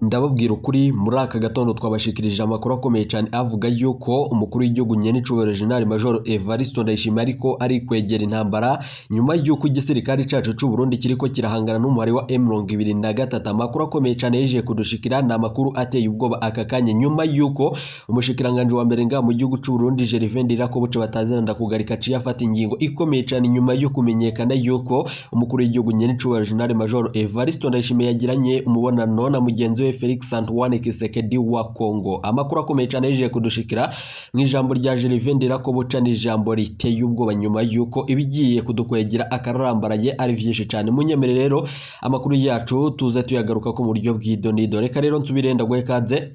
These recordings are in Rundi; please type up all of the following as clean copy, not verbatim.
Ndababwira ukuri, muri aka gatondo twabashikirije amakuru akomeye cyane avuga yuko umukuru w'igihugu nyenicubahiro General Major Evariste Ndayishimiye ariko ari kwegera intambara nyuma y'uko igisirikare cacu c'u Burundi kiriko kirahangana n'umubare wa M23. Amakuru akomeye cyane yeje kudushikira ni amakuru ateye ubwoba aka kanya, nyuma y'uko umushikiranganje wa mbere nga mu gihugu c'u Burundi Gervais Ndirakobuce batazira ndakugarika aciye afata ingingo ikomeye cyane nyuma yo kumenyekana yuko umukuru w'igihugu nyenicubahiro General Major Evariste Ndayishimiye yagiranye umubonano na mugenzi we Felix Antoine Tshisekedi wa Congo. Amakuru akomeye cyane yeje kudushikira mu ijambo rya Gervais Ndirakobuca ni ijambo riteye ubwoba nyuma yuko ibigiye kudukwegera akarambaraye ari vyinshi cyane. Munyemere rero amakuru yacu tuze tuyagaruka ko mu buryo bw'idonido. Reka rero nsubire ndaguhe kaze,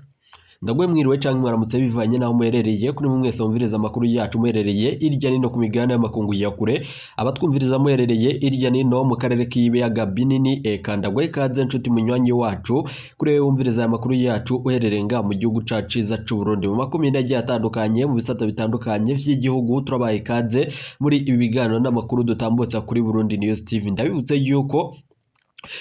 ndagwe mwiriwe canke mwaramutse bivanye naho muherereye. Kuri mwe mwese mumviriza amakuru yacu muherereye irya nino ku migabane y'amakungu ya kure, abatwumviriza muherereye irya nino mu karere k'ibiyaga binini, eka ndagwe ikaze nshuti munywanyi wacu. Kuri wewe wumviriza aya makuru yacu uherereye nga mu gihugu cacu ciza c'u Burundi, mu makomine agiye atandukanye, mu bisata bitandukanye vy'igihugu, turabaye ikaze muri ibi biganiro n'amakuru dutambutsa kuri Burundi News TV. Ndabibutse yuko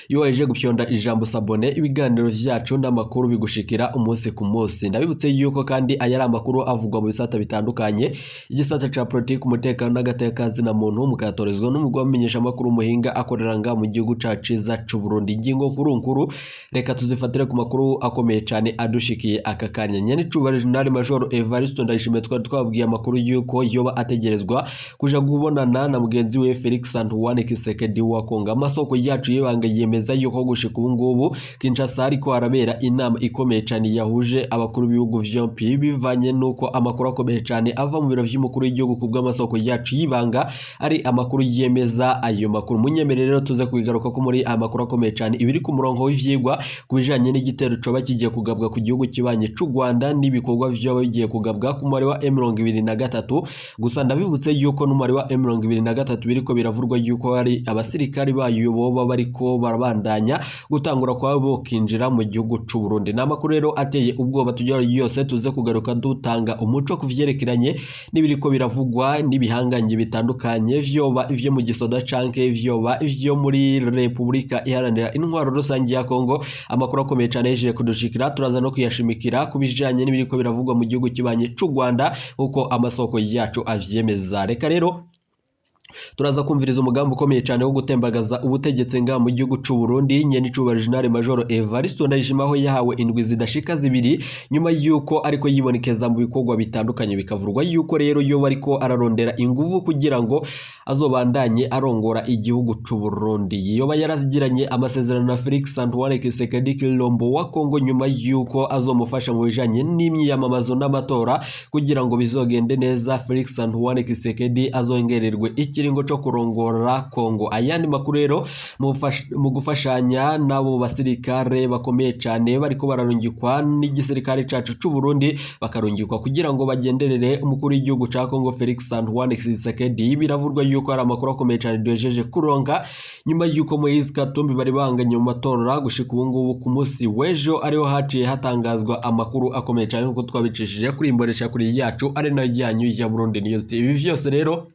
iyo waje gupyonda ijambo s'abonner, ibiganiro vyacu n'amakuru bigushikira umunsi ku munsi. Ndabibutse yuko kandi aya ari amakuru avugwa mu bisata bitandukanye, igisata ca politiki, umutekano n'agateka na muntu, mukayatorezwa n'umugwi wamenyesha amakuru muhinga akorera nga mu gihugu cacu ciza c'u Burundi. Ingingo nkuru nkuru reka tuzifatire ku makuru akomeye cane adushikiye aka kanya. Nyenicubahiro General Major Evariste Ndayishimiye twari twababwiye amakuru yuko yoba ategerezwa kuja kubonana na mugenzi we Felix Antoine Tshisekedi wa Congo. Amasoko yacu y'ibanga yemeza yuko gushika ubu ngubu Kinshasa ariko harabera inama ikomeye cyane yahuje abakuru b'ibihugu vyompi, bivanye nuko amakuru akomeye cyane ava mu biro vy'umukuru w'igihugu ku bw'amasoko yacu y'ibanga ari amakuru yemeza ayo makuru. Munyemere rero tuze kubigaruka ko muri aya makuru akomeye cyane ibiri ku murongo w'ivyigwa ku bijanye n'igitero coba kigiye kugabwa ku gihugu kibanye c'u Rwanda n'ibikorwa vyoba bigiye kugabwa ku mubare wa M23. Gusa ndabibutse yuko n'umubare wa M23 biriko biravurwa yuko hari abasirikari bayo boba bariko barabandanya gutangura kwa bokinjira mu gihugu c'u Burundi. Ni amakuru rero ateye ubwoba tujya yose tuze kugaruka dutanga umuco ku vyerekeranye n'ibiriko biravugwa n'ibihangange bitandukanye, vyoba ivyo mu gisoda canke vyoba ivyo muri Repubulika Iharanira Intwaro Rusange ya Kongo. Amakuru akomeye cane yeje kudushikira turaza no kuyashimikira ku bijanye n'ibiriko biravugwa mu gihugu kibanye c'u Rwanda uko amasoko yacu avyemeza. Reka rero turaza kumviriza umugambi ukomeye cyane wo gutembagaza ubutegetsi nga mu gihugu c'u Burundi. Nyenicubahiro General Major Evariste Ndayishimiye aho yahawe indwi zidashika zibiri nyuma yuko ariko yibonekeza mu bikorwa bitandukanye, bikavurwa yuko rero yoba ariko ararondera inguvu kugira ngo azobandanye arongora igihugu c'u Burundi. Yoba yaragiranye amasezerano na Felix Antoine Tshisekedi Tshilombo wa Kongo nyuma yuko azomufasha mu bijanye n'imyiyamamazo n'amatora kugira ngo bizogende neza, Felix Antoine Tshisekedi azongererwe ikiringo co kurongora Kongo. Ayandi makuru rero mu gufashanya n'abo basirikare bakomeye cyane bariko bararungikwa n'igisirikare cacu c'u Burundi, bakarungikwa kugira ngo bagenderere umukuru w'igihugu ca Kongo Felix Antoine Tshisekedi, biravurwa yuko ari amakuru akomeye cyane duhejeje kuronka nyuma yuko Moise Katumbi bari bahanganye mu matora. Gushika ubu ngubu ku munsi w'ejo ariho haciye hatangazwa amakuru akomeye cyane nkuko twabicishije kuri imbonesha kuri yacu ari nayo yanyu ya Burundi News. Ibi vyose rero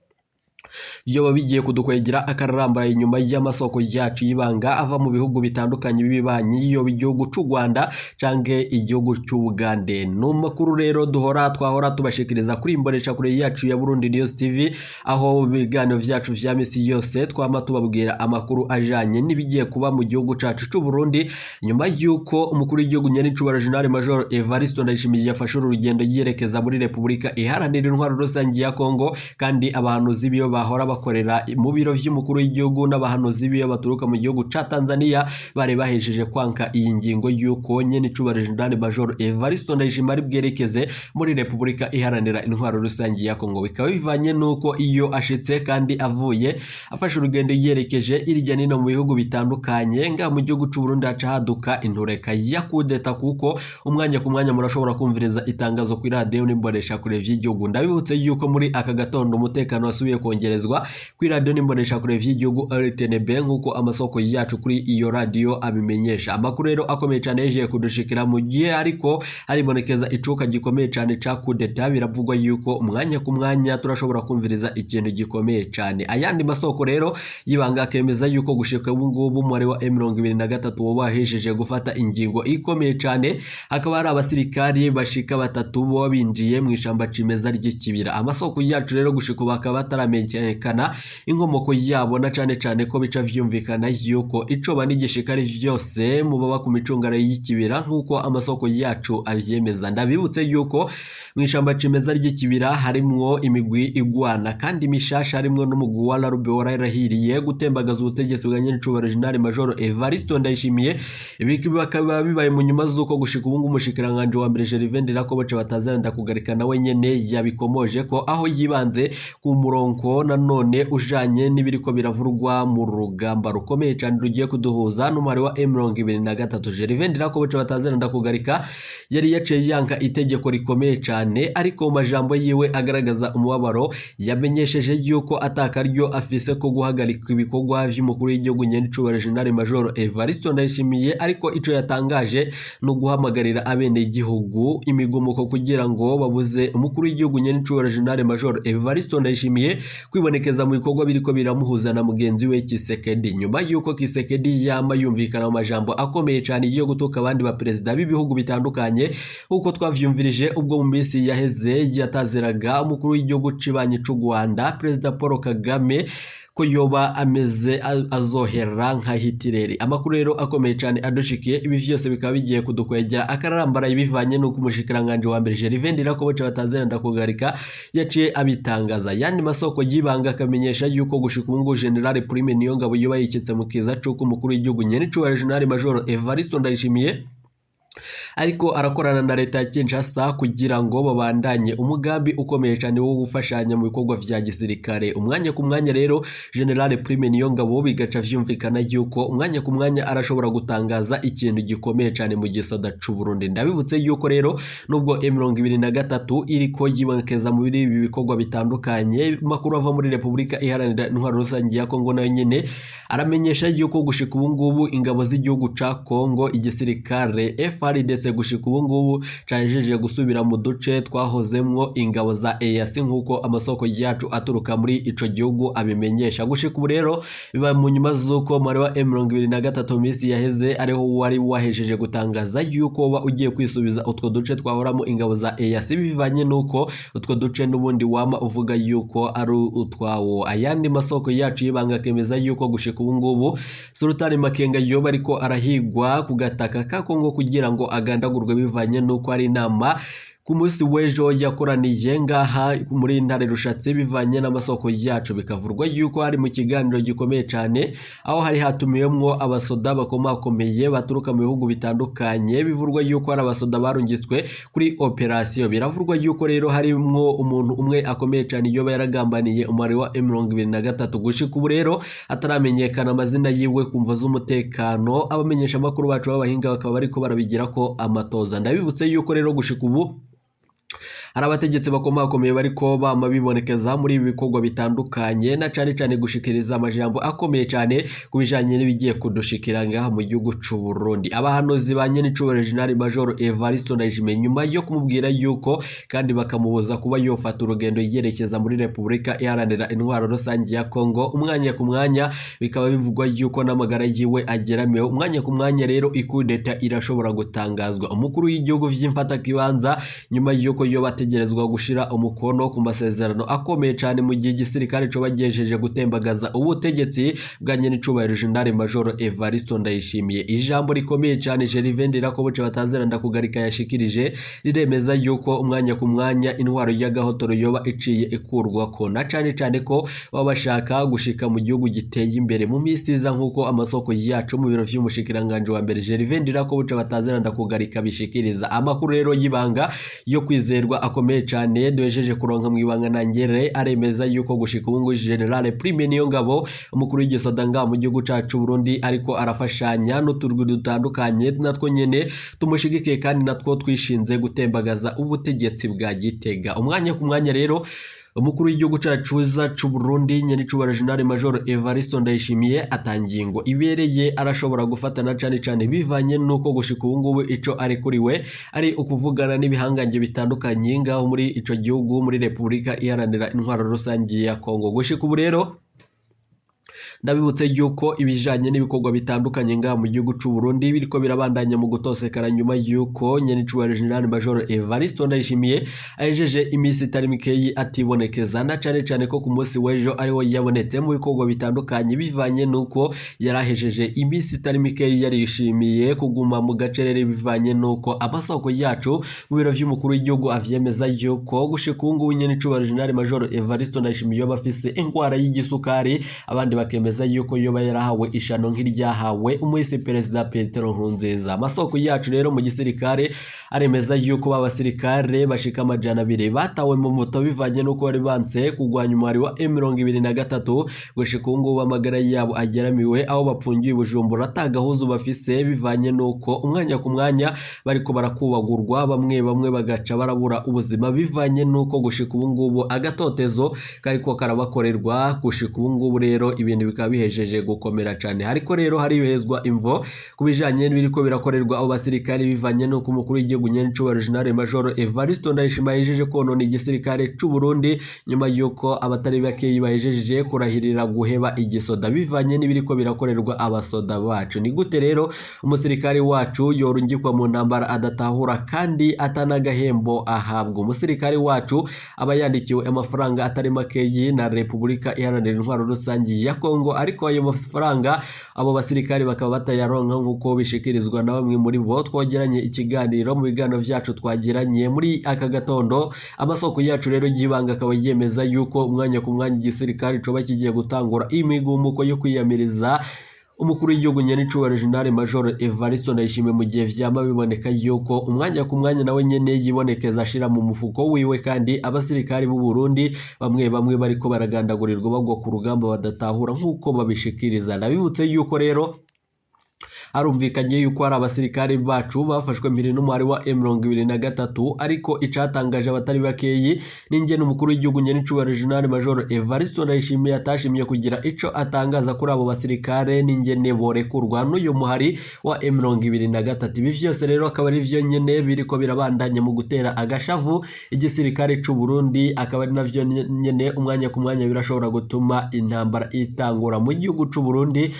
vyoba bigiye kudukwegera akararambaye inyuma y'amasoko yacu y'ibanga ava mu bihugu bitandukanye b'ibibanyi, yoba igihugu c'u Rwanda canke igihugu c'u Bugande. Ni amakuru rero duhora twahora tubashikiriza kuri imbonesha kure yacu ya Burundi News TV, aho ibiganiro vyacu vya misi yose twama tubabwira amakuru ajanye n'ibigiye kuba mu gihugu cacu c'u Burundi nyuma y'uko umukuru w'igihugu nyenicubahiro General Major Evariste Ndayishimiye yafashe uru rugendo yerekeza muri Repubulika Iharanira Intwaro Rusange ya Kongo. Kandi abahanuzi biyo bahora bakorera mu biro vy'umukuru w'igihugu n'abahanuzi biyo baturuka mu gihugu ca Tanzania bari bahejeje kwanka iyi ngingo y'uko nyenicubahiro General Major Evariste Ndayishimiye ari bwerekeze muri Repubulika Iharanira Intwaro Rusange ya Kongo. Bikaba bivanye n'uko iyo ashitse kandi avuye afashe urugendo yerekeje irya nino mu bihugu bitandukanye, nga mu gihugu c'u Burundi haca haduka intureka ya kudeta, kuko umwanya ku mwanya murashobora kumviriza itangazo kuri radiyo n'imbonesha kure vy'igihugu. Ndabibutse yuko muri aka gatondo umutekano wasubiye kongerezwa. kuvugirizwa kuri radio n'imbonesha kure vy'igihugu RTNB, nk'uko amasoko yacu kuri iyo radio abimenyesha. Amakuru rero akomeye cyane yeje kudushikira mu gihe ariko haribonekeza icuka gikomeye cyane ca kudeta. Biravugwa yuko umwanya ku mwanya turashobora kumviriza ikintu gikomeye cyane. Ayandi masoko rero y'ibanga akemeza yuko gushika ubu ngubu umubare wa M23 wabahejeje gufata ingingo ikomeye cyane, hakaba hari abasirikari bashika batatu bo binjiye mu ishamba cimeza ry'ikibira. Amasoko yacu rero gushika ubu bakaba bataramenyekana inkomoko yabo, na cane cane ko bica vyumvikana yuko ico n'igishikari vyose mu baba ku micungara y'ikibira, nk'uko amasoko yacu avyemeza. Ndabibutse yuko mu ishamba cimeza ry'ikibira harimwo imigwi igwana kandi mishasha, harimwo n'umugwi wa Larube warahiriye gutembagaza ubutegetsi bwa nyenicubahiro General Major Evariste Ndayishimiye. Ibi bikaba bibaye mu nyuma z'uko gushika ubu ngubu umushikiranganji wa mbere Gervais Ndirakobaca batazana ndakugarika nawe nyene yabikomoje ko, aho yibanze ku murongo nanone ujanye n'ibiriko biravurwa mu rugamba rukomeye cyane rugiye kuduhuza n'umubare wa M23. Gervais Ndirakobaca batazana ndakugarika yari yaciye yanka itegeko rikomeye cyane, ariko mu majambo yiwe agaragaza umubabaro yamenyesheje yuko atakaryo afise ko guhagarika ibikorwa vy'umukuru w'igihugu nyenicubahiro General Major Evariste Ndayishimiye, ariko ico yatangaje no guhamagarira abenegihugu imigumuko kugira ngo babuze umukuru w'igihugu nyenicubahiro General Major Evariste Ndayishimiye kwibonekeza mu bikorwa biriko biramuhuza na mugenzi we Kisekedi, nyuma yuko Kisekedi yama yumvikana mu majambo akomeye cyane yo gutuka abandi ba perezida b'ibihugu bitandukanye, nkuko twavyumvirije ubwo mu minsi yaheze yatazeraga umukuru w'igihugu cibanyi c'u Rwanda Perezida Paul Kagame ko yoba ameze azohera nka Hitler. Amakuru rero akomeye cyane adushikiye, ibi vyose bikaba bigiye kudukwegera akararambara bivanye n'uko umushikiranganje wa mbere Gervais Ndirakobaca batazera ndakugarika yaciye abitangaza. Yandi masoko y'ibanga akamenyesha yuko gushika ubu ngubu General Prime Niyongabo yoba yikitse mu kiza c'uko umukuru w'igihugu nyenicubahiro General Major Evariste Ndayishimiye ariko arakorana na leta ya Kinshasa kugira ngo babandanye umugambi ukomeye cyane wo gufashanya mu bikorwa vya gisirikare. Umwanya ku mwanya rero General Prime Niyongabo bigaca vyumvikana yuko umwanya ku mwanya arashobora gutangaza ikintu gikomeye cyane mu gisoda c'u Burundi. Ndabibutse yuko rero nubwo M23 iriko yibonekeza muri ibi bikorwa bitandukanye, makuru ava muri Republika Iharanira Intwaro Rusange ya Kongo nayo nyene aramenyesha yuko gushika ubu ngubu ingabo z'igihugu ca Kongo, igisirikare FARDC, gushika ubu ngubu cahejeje gusubira mu duce twahozemwo ingabo za EAC, nk'uko amasoko yacu aturuka muri ico gihugu abimenyesha. Gushika ubu rero biba mu nyuma z'uko umubare wa M23 minsi yaheze ariho wari wahejeje gutangaza yuko woba ugiye kwisubiza utwo duce twahoramo ingabo za EAC, bivanye n'uko utwo duce n'ubundi wama uvuga yuko ari utwawo. Ayandi masoko yacu y'ibanga akemeza yuko gushika ubu ngubu Sultani Makenga yoba ariko arahigwa ku gataka ka Kongo kugira ngo agandagurwe, bivanye n'uko ari inama ku munsi w'ejo yakoraniye ngaha muri Ntare Rushatsi. Bivanye n'amasoko yacu bikavurwa yuko hari mu kiganiro gikomeye cyane, aho hari hatumiwemwo abasoda bakomakomeye baturuka mu bihugu bitandukanye. Bivurwa yuko hari abasoda barungitswe kuri operasiyo. Biravurwa yuko rero harimwo umuntu umwe akomeye cyane yoba yaragambaniye umubare wa M23, gushika ubu rero ataramenyekana amazina yiwe ku mvo z'umutekano. Abamenyesha amakuru bacu b'abahinga bakaba bariko barabigira ko amatoza. Ndabibutse yuko rero gushika ubu hari abategetsi bakomakomeye bariko bama bibonekeza muri ibi bikorwa bitandukanye, na cane cane gushikiriza amajambo akomeye cyane ku bijanye n'ibigiye kudushikira ngaha mu gihugu c'u Burundi. Abahanuzi ba nyenicubahiro General Major Evariste Ndayishimiye, nyuma yo kumubwira yuko kandi bakamubuza kuba yofata urugendo yerekeza muri Republika Iharanira Intwaro Rusange ya Kongo, umwanya ku mwanya bikaba bivugwa yuko n'amagara yiwe ageramiwe. Umwanya ku mwanya rero ikudeta irashobora gutangazwa. Umukuru w'igihugu vy'imfatakibanza, nyuma yuko yoba ategerezwa gushira umukono ku masezerano akomeye cyane mu gihe igisirikare coba gihejeje gutembagaza ubutegetsi bwa nyenicubahiro General Major Evariste Ndayishimiye, ijambo rikomeye cyane Gervais Ndirakobuca batazera ndakugarika yashikirije riremeza yuko umwanya ku mwanya intwaro y'agahotoro yoba iciye ikurwako, na cane cane ko baba bashaka gushika mu gihugu giteye imbere mu minsi iza, nk'uko amasoko yacu mu biro vy'umushikiranganje wa mbere Gervais Ndirakobuca batazera ndakugarika bishikiriza. Amakuru rero y'ibanga yo kwizerwa akomeye cyane duhejeje kuronka mu ibanga nangere aremeza yuko gushika ubu ngubu General Prime Niyongabo, umukuru w'igisoda ngaha mu gihugu cacu Burundi, ariko arafashanya n'uturwi dutandukanye natwo nyene tumushigikiye kandi natwo twishinze gutembagaza ubutegetsi bwa Gitega. Umwanya ku mwanya rero Umukuru w'igihugu cacu c'u Burundi nyenicubahiro General Major Evariste Ndayishimiye atangiye ngo ibereye arashobora gufatana cane cane bivanye nuko gushika ubu ngubu ico arekuriwe ari ukuvugana n'ibihangange bitandukanye ngaho muri ico gihugu, muri Repubulika Iharanira Intwaro Rusangi ya Kongo. Gushika ubu rero, ndabibutse yuko ibijanye n'ibikorwa bitandukanye ngaha mu gihugu c'u Burundi biriko birabandanya mu gutosekara, nyuma yuko nyenicubahiro General Major Evariste Ndayishimiye ahejeje iminsi itari mikeyi atibonekeza, na cane cane ko ku munsi w'ejo ariho yabonetse mu bikorwa bitandukanye, bivanye nuko yarahejeje iminsi itari mikeyi yarishimiye kuguma mu gacerere, bivanye nuko amasoko yacu mu biro vy'umukuru w'igihugu avyemeza yuko gushika ubu ngubu nyenicubahiro General Major Evariste Ndayishimiye yoba afise ingwara y'igisukari, abandi bakemeza yuko yoba yarahawe ishano nk'iryahawe umuhisi Perezida Petero Nkurunziza. Amasoko yacu rero mu gisirikare aremeza yuko b'abasirikare bashika 200 batawe mu muto bivanye nuko bari banse kugwanya umuhari wa M23. Gushika ubu ngubu amagara yabo ageramiwe aho bapfungiye i Bujumbura, ata gahuzu bafise, bivanye nuko umwanya ku mwanya bariko barakubagurwa, bamwe bamwe bagaca barabura ubuzima, bivanye nuko gushika ubu ngubu agatotezo kariko karabakorerwa. Gushika ubu ngubu rero ibintu bikaba bihejeje gukomera cane, ariko rero haribezwa imvo ku bijanye n'ibiriko birakorerwa abo basirikare, bivanye nuko umukuru w'igihugu nyenicubahiro General Major Evariste Ndayishimiye yahejeje konona igisirikare c'u Burundi, nyuma yuko abatari bakeyi bahejeje kurahirira guheba igisoda bivanye n'ibiriko birakorerwa abasoda bacu. Ni gute rero umusirikare wacu yorungikwa mu ntambara adatahura kandi atanagahembo ahabwa? Umusirikare wacu aba yandikiwe amafaranga atari makeyi na Repubulika Iharanira Intwaro Rusangi ya Kongo, ariko ayo mafaranga abo basirikare bakaba batayaronka, nk'uko bishikirizwa na bamwe muri bo twogeranye ikiganiro mu biganiro vyacu twagiranye muri aka gatondo. Amasoko yacu rero y'ibanga akaba yemeza yuko umwanya ku mwanya igisirikare coba kigiye gutangura imigumuko yo kwiyamiriza umukuru w'igihugu nyenicubahiro General Major Evariste Ndayishimiye, mu gihe vyama biboneka yuko umwanya ku mwanya nawe nyene yibonekeza ashira mu mufuko wiwe, kandi abasirikari b'u Burundi bamwe bamwe bariko baragandagurirwa bagwa ku rugamba badatahura, nk'uko babishikiriza. Nabibutse yuko rero harumvikanye yuko hari abasirikare bacu bafashwe mpiri n'umuhari wa M23, ariko icatangaje abatari bakeyi n'ingene umukuru w'igihugu nyenicubahiro General Major Evariste Ndayishimiye atashimye kugira ico atangaza kuri abo basirikare n'ingene borekurwa n'uyu muhari wa M23. Ibi vyose rero akaba ari vyo nyene biriko birabandanya mu gutera agashavu igisirikare c'u Burundi, akaba ari navyo nyene umwanya ku mwanya birashobora gutuma intambara itangura mu gihugu c'u Burundi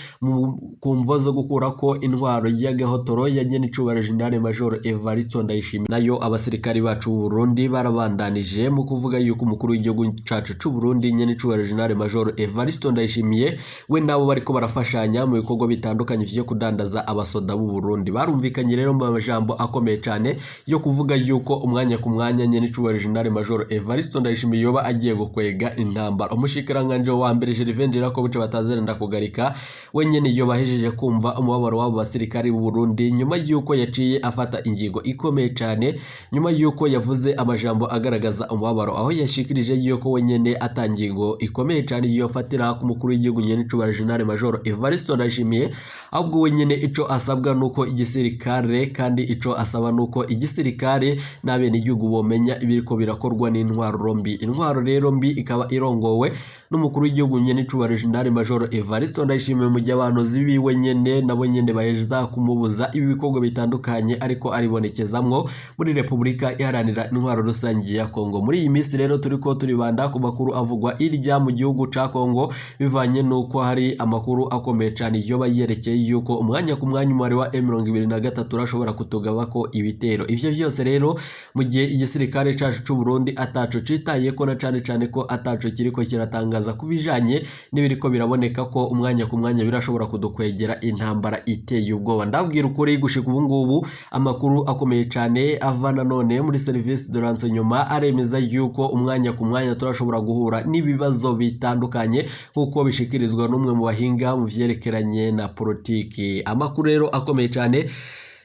ku mvo zo gukurako intwaro y'agahotoro ya nyenicubahiro General Major Evariste Ndayishimiye. Nayo abasirikari bacu b'u Burundi barabandanije mu kuvuga yuko umukuru w'igihugu cacu c'u Burundi nyenicubahiro General Major Evariste Ndayishimiye we nabo bariko barafashanya mu bikorwa bitandukanye vyo kudandaza abasoda b'u Burundi. Barumvikanye rero mu majambo akomeye cane yo kuvuga yuko umwanya ku mwanya nyenicubahiro General Major Evariste Ndayishimiye yoba agiye gukwega intambara. Umushikiranganje wa mbere Gervais Ndirakobuca batazerenda kugarika we nyene yoba ahejeje kumva umubabaro w'abo basirikari b'u Burundi, nyuma yuko yaciye afata ingingo ikomeye cane, nyuma yuko yavuze amajambo agaragaza umubabaro, aho yashikirije yuko we nyene atangingo ikomeye cane yofatira ku mukuru w'igihugu nyenicubahiro General Major Evariste Ndayishimiye, ahubwo we nyene ico asabwa nuko igisirikare, kandi ico asaba nuko igisirikare n'abenegihugu bomenya ibiriko birakorwa n'intwaro mbi. Intwaro rero mbi ikaba irongowe n'umukuru w'igihugu nyenicubahiro General Major Evariste Ndayishimiye, mu gihe abantu biwe nyene nabo nyene baheza kumubuza ibi bikorwa bitandukanye ariko aribonekezamwo muri Repubulika Iharanira Intwaro Rusangi ya Kongo. Muri iyi minsi rero turiko turibanda ku makuru avugwa irya mu gihugu ca Kongo, bivanye nuko hari amakuru akomeye cane yoba yerekeye yuko umwanya ku mwanya umubare wa M23 urashobora kutugabako ibitero. Ivyo vyose rero mu gihe igisirikare cacu c'u Burundi ataco citaye ko, na cane cane ko ataco kiriko kiratangaza kubijanye n'ibiriko biraboneka ko umwanya ku mwanya birashobora kudukwegera intambara iteye ubwoba. Ndabwira ukuri, gushika ubu ngubu amakuru akomeye cane ava nanone muri service de renseignement aremeza yuko umwanya ku mwanya turashobora guhura n'ibibazo bitandukanye, nk'uko bishikirizwa n'umwe mu bahinga mu vyerekeranye na politiki. Amakuru rero akomeye cane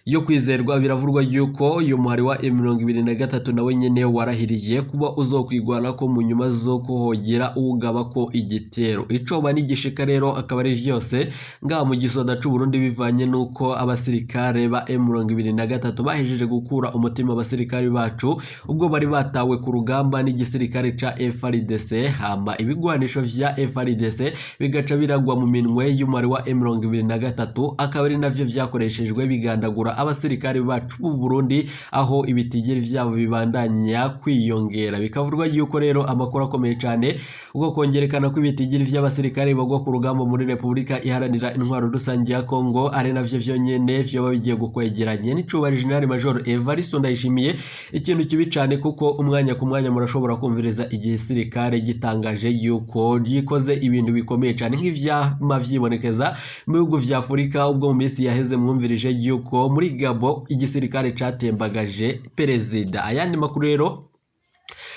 yo kwizerwa, biravurwa yuko uyu muhari wa M23 nawe nyene warahiriye kuba uzokwigwana ko mu nyuma zo kuhogera uwugaba ko igitero. Icoba n'igishika rero akaba ari vyose ngaha mu gisoda c'u Burundi, bivanye nuko abasirikare ba M23 bahejeje gukura umutima abasirikare bacu ubwo bari batawe ku rugamba n'igisirikare ca FARDC, hama ibigwanisho vya FARDC bigaca biragwa mu minwe y'umubare wa M23, akaba ari navyo vyakoreshejwe bigandagura abasirikare bacu b'u Burundi, aho ibitigiri vyabo bibandanya kwiyongera. Bikavurwa yuko rero amakuru akomeye cyane ubwo kongerekana kw'ibitigiri vy'abasirikare bagwa ku rugamba muri Repubulika Iharanira Intwaro Rusange ya Kongo ari navyo vyonyene vyoba bigiye gukwegeranye n'icubahiro General Major Evariste Ndayishimiye, ikintu kibi cyane, kuko umwanya ku mwanya murashobora kumviriza igisirikare gitangaje yuko gikoze ibintu bikomeye cyane nk'ivyama vyibonekeza mu bihugu vya Afurika, ubwo mu minsi yaheze mwumvirije yuko muri Gabo igisirikare catembagaje perezida. Ayandi makuru rero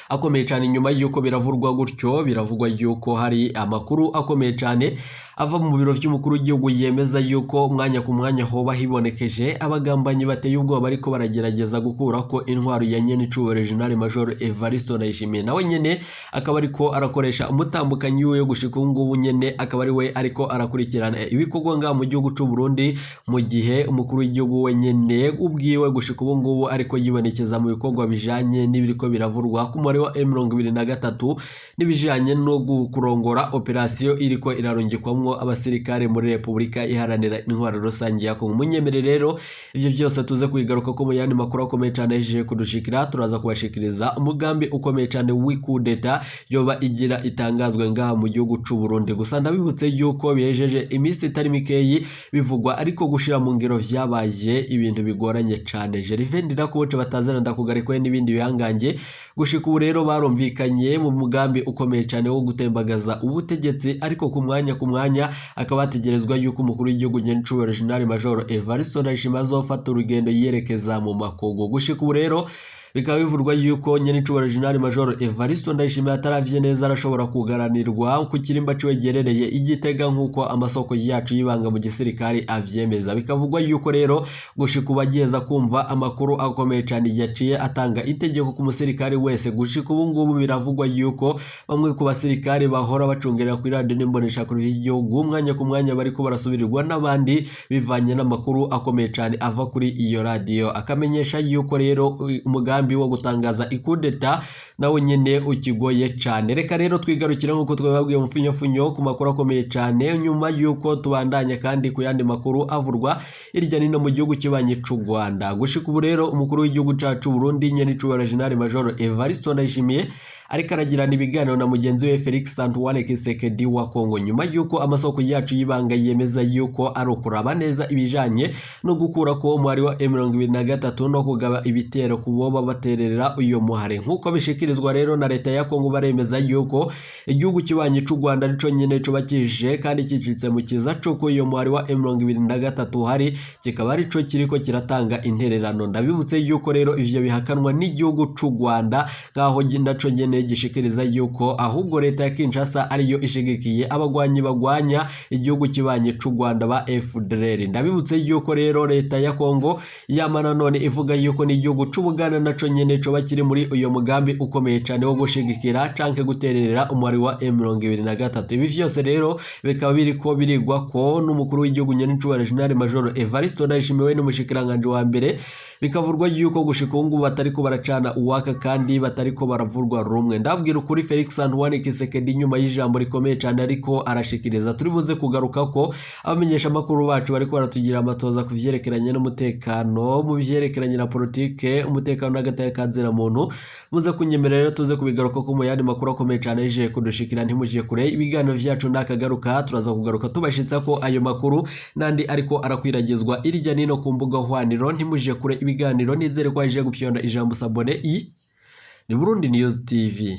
akomeye cyane, nyuma y'uko biravurwa gutyo, biravugwa yuko hari amakuru akomeye cyane ava mu biro by'umukuru w'igihugu yemeza yuko umwanya ku mwanya hoba hibonekeje abagambanyi bateye ubwoba ariko baragerageza gukura ko intwaro ya nyene icubahiro General Major Evariste Ndayishimiye, nawe nyene akaba ariko arakoresha umutambukanyi wiwe. Gushika ubu ngubu nyene akaba ari we ariko arakurikirana ibikorwa ngaha mu gihugu c'u Burundi, mu gihe umukuru w'igihugu we nyene ubwiwe gushika ubu ngubu ariko yibonekeza mu bikorwa bijanye n'ibiriko biravurwa ku mubare wa M23 n'ibijanye no kurongora operasiyo iriko irarungikwamwo abasirikare muri Repubulika Iharanira Intwaro Rusange ya Kongo. Munyemere rero ivyo byose tuze kubigaruka ko mu yandi makuru akomeye cyane yaje kudushikira. Turaza kubashikiriza umugambi ukomeye cyane w'ikudeta yoba igira itangazwe ngaha mu gihugu c'u Burundi. Gusa ndabibutse yuko bihejeje iminsi itari mikeyi bivugwa, ariko gushira mu ngero vyabaye ibintu bigoranye cane. Gervais Ndirakobuca batazana ndakugarikwe n'ibindi bihangange, gushika ubu rero barumvikanye mu mugambi ukomeye cyane wo gutembagaza ubutegetsi, ariko ku mwanya ku mwanya akaba hategerezwa yuko umukuru w'igihugu nyenicubahiro General Major Evariste Ndayishimiye azofata urugendo yerekeza mu makungu. Gushika ubu rero bikaba bivurwa yuko nyenicubahiro General Major Evariste Ndayishimiye ataravye neza arashobora kugaranirwa ku kirimba ciwe giherereye i Gitega, nk'uko amasoko yacu y'ibanga mu gisirikare avyemeza. Bikavugwa yuko rero gushika ubu ageza kumva amakuru akomeye cyane yaciye atanga itegeko ku musirikare wese. Gushika ubu ngubu biravugwa yuko bamwe ku basirikare bahora bacungerera kuri radiyo n'imboneshakure y'igihugu umwanya ku mwanya bariko barasubirirwa n'abandi, bivanye n'amakuru akomeye cyane ava kuri iyo radiyo, akamenyesha yuko rero umugambi wo gutangaza ikudeta nawo nyene ukigoye cyane. Reka rero twigarukire nk'uko twababwiye mu funyofunyo ku makuru akomeye cyane, nyuma yuko tubandanya kandi ku yandi makuru avurwa hirya no hino mu gihugu kibanyi c'u Rwanda. Gushika ubu rero umukuru w'igihugu cacu Burundi nyenicubahiro General Major Evariste Ndayishimiye ariko aragirana ibiganiro na mugenzi we Felix Antoine Tshisekedi wa Kongo, nyuma yuko amasoko yacu y'ibanga yemeza yuko ari ukuraba neza ibijanye no gukura ko umuhari wa M23 no kugaba ibitero ku boba baterera uyo muhari. Nk'uko bishikirizwa rero na leta ya Kongo, baremeza yuko igihugu kibanyi c'u Rwanda arico nyene coba kije kandi kicitse mu kiza c'uko uyo muhari wa M23 hari, kikaba arico kiriko kiratanga intererano. Ndabibutse yuko rero ivyo bihakanwa n'igihugu c'u Rwanda, nkaho naco nyene gishikiriza yuko ahubwo leta ya Kinshasa ariyo ishigikiye abagwanyi bagwanya igihugu kibanyi c'u Rwanda ba FDLR. Ndabibutse yuko rero leta ya Kongo yama nanone ivuga yuko n'igihugu c'u Buganda naco nyene coba kiri muri uyo mugambi ukomeye cane wo gushigikira canke guterera umwari wa M23. Ibi vyose rero bikaba biriko birigwa ko n'umukuru w'igihugu nyenicubahiro General Major Evariste Ndayishimiye n'umushikiranganje wa mbere. Bikavurwa yuko gushika ubu ngubu batariko baracana uwaka kandi batariko baravurwa rumwe. Ndabwira ukuri, Felix Antoine Tshisekedi, nyuma y'ijambo rikomeye cyane ariko arashikiriza, turi buze kugaruka ko abamenyesha makuru bacu bariko baratugira amatoza ku vyerekeranye n'umutekano, mu vyerekeranye na politike, umutekano n'agateka ka muntu. Muze kunyemerera rero tuze kubigaruka ko mu yandi makuru akomeye cyane yaje kudushikira. Ntimujye kure, ibiganiro vyacu nakagaruka. Turaza kugaruka tubashitsa ko ayo makuru nandi ariko arakwiragizwa irya nino ku mbuga hwaniro. Ntimujye kure ibiganiro, nizere ko aje gupyonda ijambo s'abonner. I ni Burundi News TV.